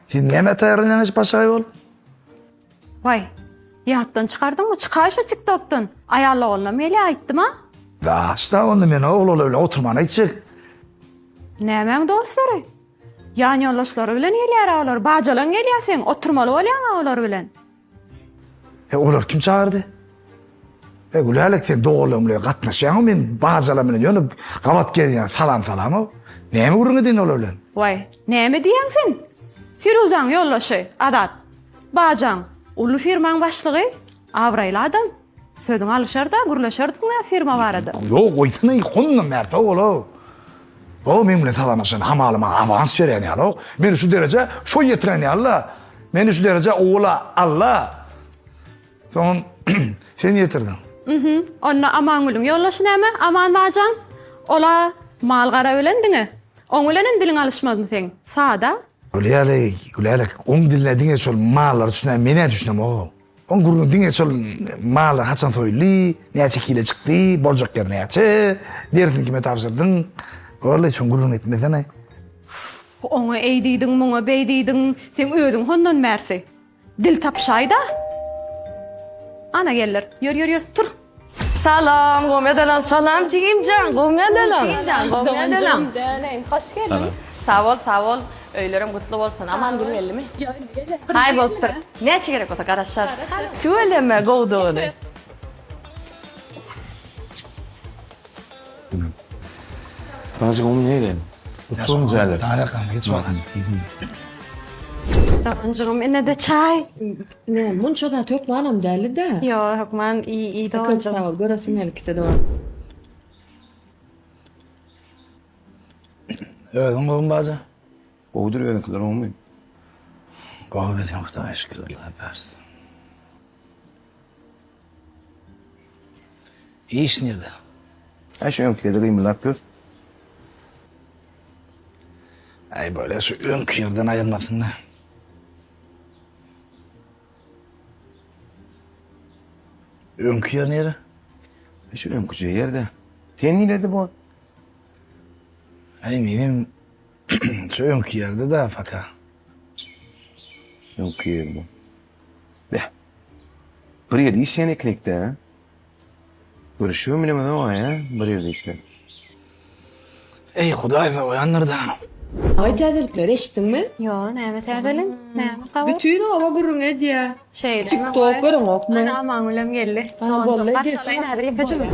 Sen näme taýýarlanýaň hiç başagaý bolup? Waý, ýatdan çykardyňmy? Çykaý şu TikTokdan. Aýal doganlam gelýär aýtdym-a. Daşda onda men oglanlar bilen oturman aýtjak. Nämäň dostlary? Ýan ýoldaşlary bilen gelýär olar. Bajalaň gelýär seň. Oturmaly bolýaň-a olar bilen. E olar kim çagyrdy? E Gülälek sen doganlaryň bilen gatnaşýaňmy men bajalar bilen ýöne gabat gelýän salam salam. Näme gürrüň edeýin olar bilen? Waý, näme diýýäň sen? Firuzaň ýoldaşy Azat. Bajaň uly firmaň başlygy, abraýly adam. Sözüň alyşar-da, gürleşerdiň-ä firma barada. Ýok, goýsana, hondan bärde ol-ow. O meň bilen salamlaşan hamala maňa awans berýän ýaly-ow. Meni şu derejä şo ýetiren ýaly-la. Meni şu derejä owal-a Alla. Soňam sen ýetirdiň. Mhm. Onda Amangülüň ýoldaşy näme? Aman bajaň? Ol-a mal-gara bilen diňe. Oň bilenem diliň alyşmazmy seň? Sada. Gülälek, Gülälek, oň diline diňe şol mallar düşünýän, men-ä düşünemok. Oň gürrüňi diňe şol mallar haçan soýuldy, näçe kile çykdy, boljak ýeri näçe, derisini kime tabşyrdyň? Walla şoň gürrüňini etmesene. Oňa eý diýdiň, muňa beý diýdiň, seň özüň hondan bärsi. Dil tapyşaý-da. Ana geldir. Ýör, ýör, ýör, tur. Salam, gowy adalam. Salam jigimjan, gowy adalam. Jigimjan, gowy adalam. Döneýin, hoş geldiň. Sag bol, sag bol. Öýlerem gutly bolsun. Aman gül geldimi? Haý bolupdyr. Näçe gerek bolsa garaşarys. Tüweleme gowudygyny. Bajy gowy nere? Gutlugyň jäler. Geç bakalım. Doganjygym ine-de çaý. Ne, munça zat hökmanam däldi-dä. Ýok, hökman iý, iý Köp doganjygym. sag bol, göresim geldi ikisi dogan. Özüň gowumy baja? Gowudyr özüňkiler gowumy? Gowy bizem Hudaýa şükür Allah bersin. Iş nirde? Aý şu öňki ýerde gymyldap ýör. Aý bolýa şu öňki ýerden aýyrmasyn-da. Öňki ýer nire? Şu öňküje ýerde. Sen nirede bu? Aý menem şu öňki ýerde da paka. Öňki ýerde. Beh. Bir ýerde işleýän ekenik-dä. Görüşübem bilemizok-a, bir ýerde işläp. Eý, Hudaý sowaýandyr-da. Aý täzelikleri eşitdiňmi? Ýo, näme täzelik? Näme habar? Bütin oba gürrüň edýä. Şeýlemi? Tik tok göreňokmy? Ana Amangülem geldi. Ana boldy, Garşylaýyn häzir ýekeje.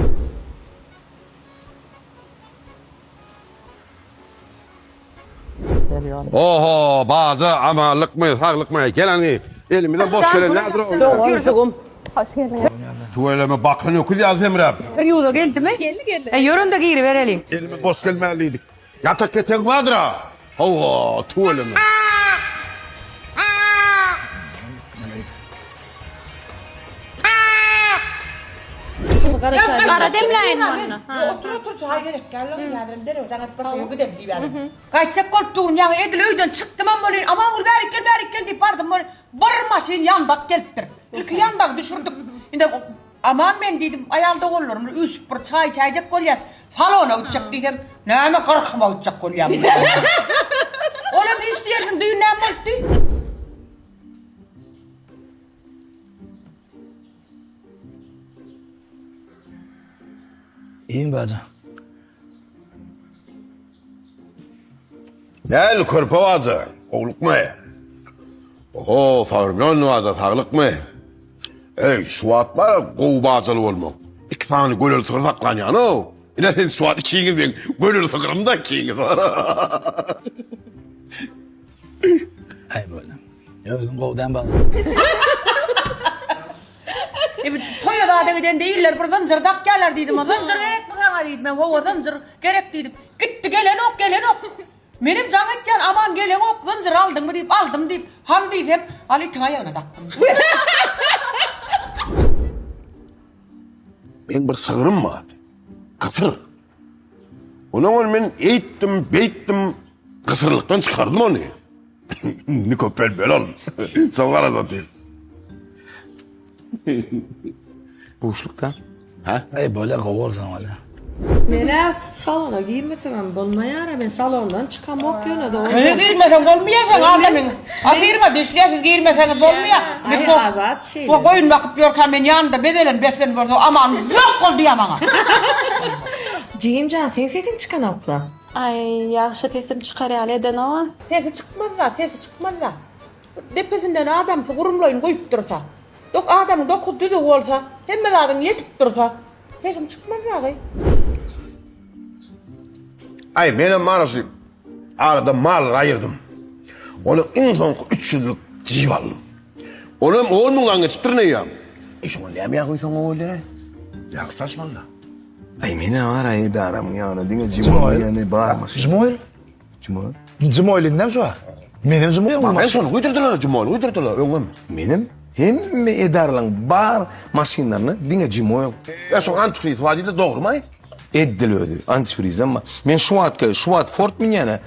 Oho, baja, amanlykmy, saglykmy, gel hany, elimizden boş gelen nädir o? Dogry. Hoş geldiňiz. Tüweleme, bakan öküz ýaly semräpsiň. Ýuza geldimi? Geldi, geldi. E, ýör onda giribereliň. Elimiz boş gelmäli diýdik. Ýatak ketegiň bardyr-a? Hawa, tüweleme. Gara demläýin onda. Otur otur çaý gerek däl oňa häzirem derrew jaň edip başa gidem diýýär. Gaýtjak bolup durun ýaňy edil öýden çykdymam welin Amangül bärik gel bärik gel diýip bardym welin bir maşyn ýandak gelipdir. Ilki ýandagy düşürdik. Indi Aman men diýdim aýal doganlarym bilen üýşüp bir çaý içäýjek bolýas. Salona gitjek diýsem näme gyrkyma gitjek bolýaň. Olam hiç diýersiň düýn näme bolupdy? Iýiň baja. Näl körpe baja, gowlukmy? Oho, sagrymýan baja, saglykmy? Eý, şu wagt bar gowy bajaly bolmak. Iki sany göleli sygyr saklanýan-ow. Ine sen şu wagt ikiňiz meň göleli sygrym-da ikiňiz. Aý boldy. Özüň gowy däl bala. E, toýa zada gidende iller bir zynjyr dakýarlar diýdim. O zynjyr gerekmi saňa diýdim. Men hawa zynjyr gerek diýdim. Gitdi gelenok, gelenok. Menem jaň etýän aman geleňok, zynjyr aldyňmy diýip, aldym diýip, han diýsem, al itiň aýagyna dakdym. Meň bir sygrym bardy. Gysyr. Ondan ol men eýtdim, beýtdim, gysyrlykdan çykardym ony. Indi köpelmeli ol. Şo garaş otyr. Buşlukda. Ha? Eý bolýa gowy bolsaň bolýa. Men-ä salona girmesemem bolmaýar-a, men salondan çykamok ýöne dogan. Öýe girmeseň bolmaýar seň adamyň. A firma düşýär siz girmeseňiz bolmaýar. Aý Azat şeýle. Şo goýun bakyp ýörkä men ýanynda bezelen beslen bolsa aman ýok bol diýýär maňa. Jigimjan seň sesiň çykanokla. Aý ýagşy sesim çykar ýaly edenoga. Sesi çykmazda sesi çykmazda. Depesinden adamsy gurumlaýyn guýup dursa. Dok adamyň dokuz düzügi bolsa, hemme zadyň ýetip dursa, sesiň çykmaz dagy. Aý, menem mana şu arada mal aýyrdym. Ony iň soňky üç ýüzlük jip aldym. Olam on müňden geçipdir neýýäm. Eý, şoňa näme ýag guýsaň gowy bolýar-aý? Ýag çalyşmaly-da. Aý, men-ä bar-a edaramyň ýanyna diňe Jimoýl ýany bar maşyn. Jimoýl? Jimoýl. Jimoýl indem şu bar. Menem Jimoýl. Men şony guýdurdylar, Jimoýl guýdurdylar öňem. Menem hemme edaralaryň bar maşynlaryna diňe Jimoýl. Ýa şoň antifriz bar diýdiler, dogrumy? Edil özi, antifrizem bar. Men şu wagtky, şu wagt Ford münýän-ä,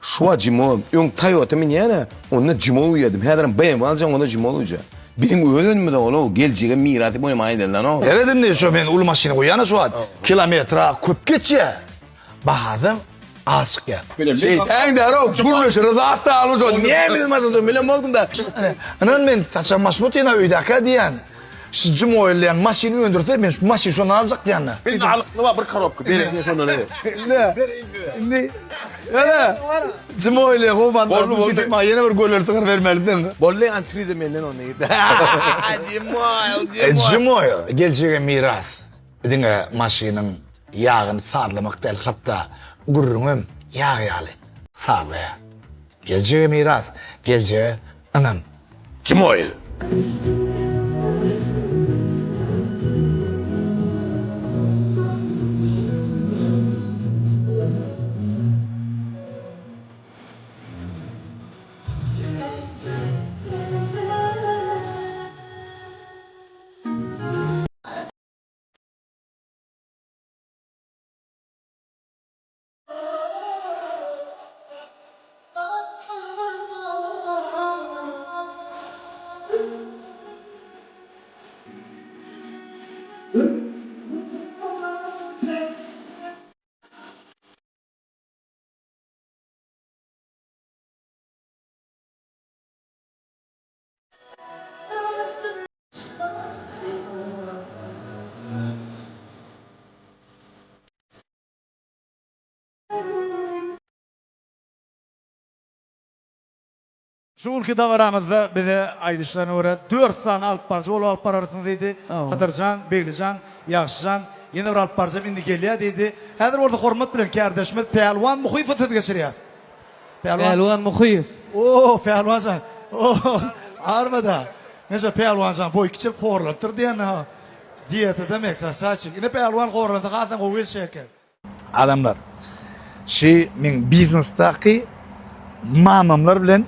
şu wagt Jimoýl. Öň Toyota münýän-ä, onda Jimoýl uýadym. Häzirem BMW aljak, onda Jimoýl uýjak. Biziň öz önümimiz ol-ow, geljege miras goýmaga edilen-ow. Seret indi şu men uly maşyny goýýan-a şu wagt. Kilometra köp geçýär. Bahasam az çykýar. Şeýtan därow, gürleşere zat da almyş ol. Näme bizim maşynça bilen boldum-da. Ynan men saçan maşyn otyryn öýdäkä diýýän. Şu Jimoýl diýen maşyny öndürse men şu maşyny şondan aljak diýýän-de. Indi alykly bar bir korobka bereýin şondan ey. Indi indi ene Jimoýl diýen gowy Boldy, boldy. Maňa ýene bir göler sygyr bermelidiň. Boldy antifrize menden onda git. Jimoýl, Jimoýl. Jimoýl geljege miras. Diňe maşynyň ýagyny sazlamak däl, hatda gürrüňem ýag ýaly sazlaýar. Geljege miras, geljege ynam. Jimoýl. Şu günki dabaramyzda bize aýdyşlaryna görä dört sany alyp baryjy bolup alyp bararsyňyz diýdi. Hydyrjan, Beglijan, Ýagşyjan, ýene bir alyp baryjam indi gelýär diýdi. Häzir bolsa hormat bilen kärdeşimiz Pälwan Muhyýewe söz geçirýäs. Pälwan. Pälwan Muhyýew. Oo, Pälwanjan. Oo, armada. Neje Pälwanjan boýy kiçelip horlanypdyr diýen. Dietada me, krasawçik. Ine Pälwan horlansa hasam gowy gelişýär eken. Adamlar, şi meň biznesdaky mamamlar bilen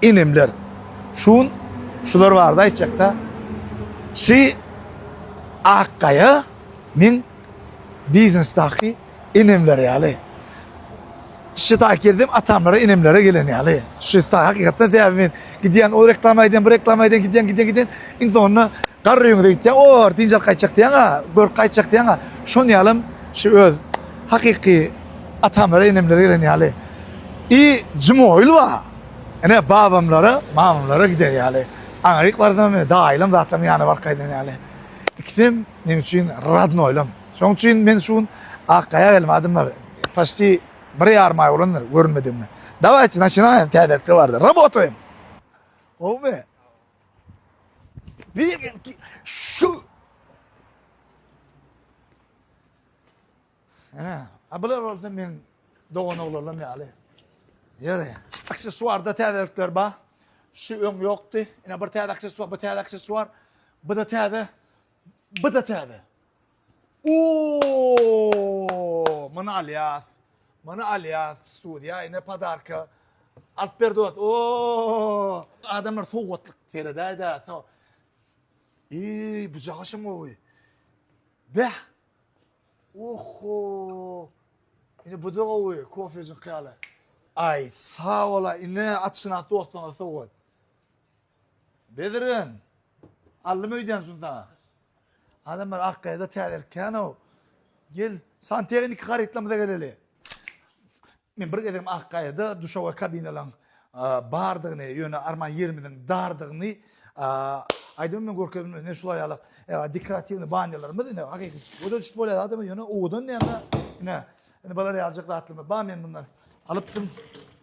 enemler. Şun şular barada aýtjakda. Şi Akgaýa meň biznesdaky enemler ýaly. Şu taýy geldim atamlara enemlere gelen ýaly. Şu taýy hakykatdan sebäbi men gidýän o reklama edýän bu reklama edýän gidýän gidýän gidýän iň soňunda garry öýüňize gitýän o dynç alyp gaýtjak diýýäň-a görüp gaýtjak diýýäň-a şon ýalam şu öz hakyky atamlara enemlere gelen ýaly. I Jumagül bar. Ine babamlara mamamlara giden ýaly. Aňryk barsam daýylam zatlaryň ýanyna baryp gaýdan ýaly. Ikisem meň üçin radnoýlam. Şoň üçin men şu gün Akgaýa geldim adamlar. Почти bir ýarym aý bolandyr görünmedigime. Dawayte načinaýem täzelikler bardy. Rabotaýem. Gowmy? Bir iki şu. Ene, a bular bolsa men dogan oglanlarym ýaly. Ýeri. Aksessuarda täzelikler bar. Şu öň ýokdy. Ine bir täze aksessuar, bu täze aksessuar. Bu da täze. Bu da täze. Oo, muny alýas. Muny alýas studiýa ine podarka. Alyp ber dost. Oo, adamlar sowgatlyk seredäýdä. Eý, bu jagaşam gowy. Beh. Oho. Ine bu da gowy, kofejik ýaly. Aý, sag bola, ine atşynas dostlaryňa sowgat. Bezirgen. Aldym öýdýän şuny saňa. Adamlar Akgaýada täzelik kän-ow. Gel, santehnik harytlarymyza geleli. Men bir gezegem Akgaýada duşawoý kabinalaryň bardygyny, ýöne arman ýerimiziň dardygyny aýdym men görkezdim. Ine şular ýaly dekoratiwnyý banýalarymyz ine hakyky göze düşüp bolýar adam ýöne owadan näme ine ine bular ýaljak zatlarymyz bar men bundan alypdym,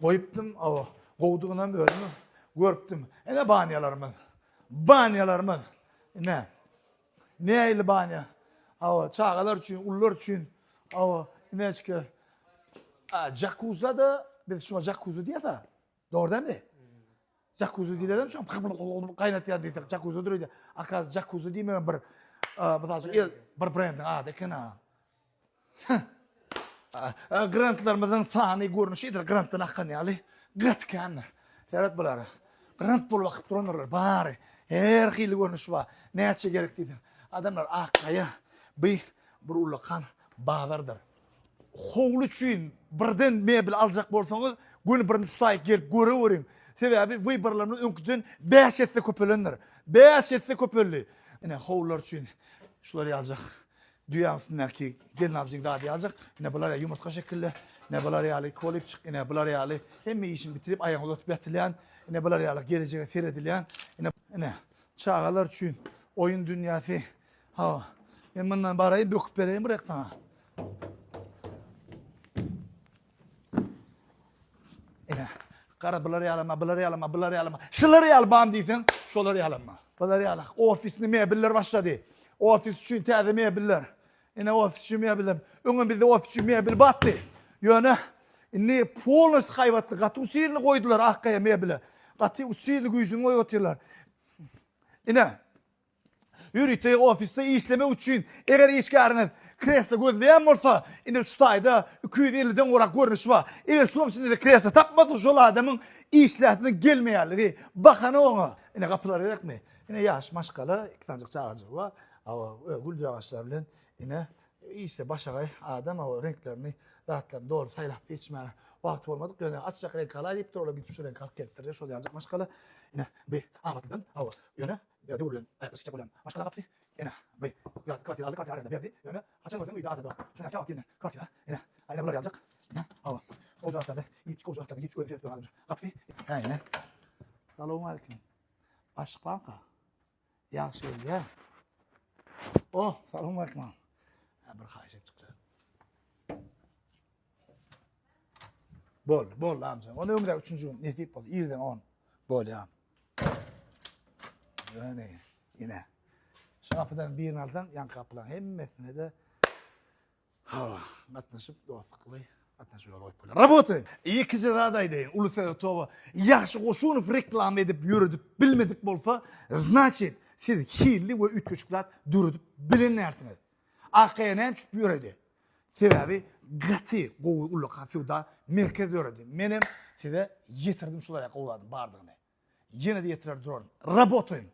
goýupdym. Awa, gowudygynam özüm görüpdim. Ine banýalarymyz. Banýalarymyz. Ine. Nähili banýa? Hawa, çagalar üçin, ulular üçin. Hawa, inejke. Jakuza-da, biz şuňa jakuza diýýäs-a. Dogry dälmi? Jakuza diýilýär şuňa gaýnatýan diýsek, jakuzadyr öýdýän. Akaz jakuza diýmegem bir, mysal üçin, bir brendiň ady eken-a. Grantlarymyzyň sany görnüşi edil grantdan akan ýaly gaty kändir. Seret bulara. Grant bolup akyp durandyrlar bary. Her hili görnüşi bar. Näçe gerek diýseň. Adamlar Akgaýa bi bir ullakan bazardyr. Howly üçin birden mebel aljak bolsaňyz göni birinji şu taýyk gelip göreweriň. Sebäbi wyborlarymyz öňküden 5 esse köpelendir. 5 esse köpeldi. Ine howlular üçin şular ýaljak Düýäň üstündäki gelnaljyň zady ýaljak. Ine bular ýa ýumurtga şekilli, ine bular ýaly kolipçik, ine bular ýaly hemme işini bitirip aýagyňy uzatyp ýatylýan, ine bular ýaly gelejege seredilýän, ine ine çagalar üçin oýun dünýäsi. Hawa. Men mundan baraýyn böküp bereýin bir saňa. Ine, gara bular ýalama, bular ýalama, bular ýalama. Şular ýaly bam diýseň, şolar ýalama. Bular ýaly ofisni mebeller başlady. Ofis üçin täze mebeller. Ine ofis üçin mebeller. Öňem bizde ofis üçin mebel batdy. Ýöne indi polnosy haýbatly, gaty usilini goýdular Akgaýa mebele. Gaty usilini güýjüni goýup otyrlar. Ine, Ýörite ofisde işlemek üçin eger işgäriňiz kreslo gözleýän bolsa, ine şu taýda 250 den gowrak görnüşi bar. Eger şunuň içinde-de kreslo tapmasa, şol adamyň işläsiniň gelmeýänligi bahana oňa. Ine gapylar gerekmi? Ine ýaş maşgala, iki sanjyk çagajygy bar. Hawa, güljagaşlar bilen ine işde başagaý adam, hawa, reňklerini, zatlaryny dogry saýlap geçmäge wagty bolmadyk. Ýöne açjak reňki alaý diýipdir, olar gidip şu reňki alyp gelipdir. Şol ýaljak maşgala. Ine, bu amatlydan, hawa, ýöne Ýa döwür bilen aýaklaşyp gitjek bolýan maşgala gapysy. Ene, bu ýa kwartira aldy, kwartira arenda berdi. Ýöne haçan görseň öýde adam ýok. Şonda käwagt ýene kwartira, ene, aýna bular ýaljak. Ene, hawa. Gowja atlarda, iýip, gowja atlarda iýip, gözüni seredip duran adam gapysy. Hä, ene. Salowmaleýkim. Başlyk barmyka? Ýagşy gelýä. O, salowmaleýkim. Hä, bir haýyş edip çykjak. Boldy, boldy amca. Ony öňde üçünji gün nesip boldy. Irden on. Bolýar. Ýöne, ine. Şu gapydan birini alsaň, ýaňky gapylaryň hemmesine-de hawa, gatnaşyp dostlukly gatnaşyp ýol goýup bolýar. Rabotaý! Ýekeje zat aýdaýyn, uly söze toba. Ýagşy Goşunow reklama edip ýöredip bilmedik bolsa, znaçit, siz hilli we üýtgeşik zat döredip bilen dälsiňiz. AKE näme üçin ýöredi? Sebäbi gaty gowy ullakan söwda merkez döredi. Menem size ýetirdim şular ýaly gowy zadyň bardygyny. Ýene-de ýetirer duraryn. Rabotaýyn!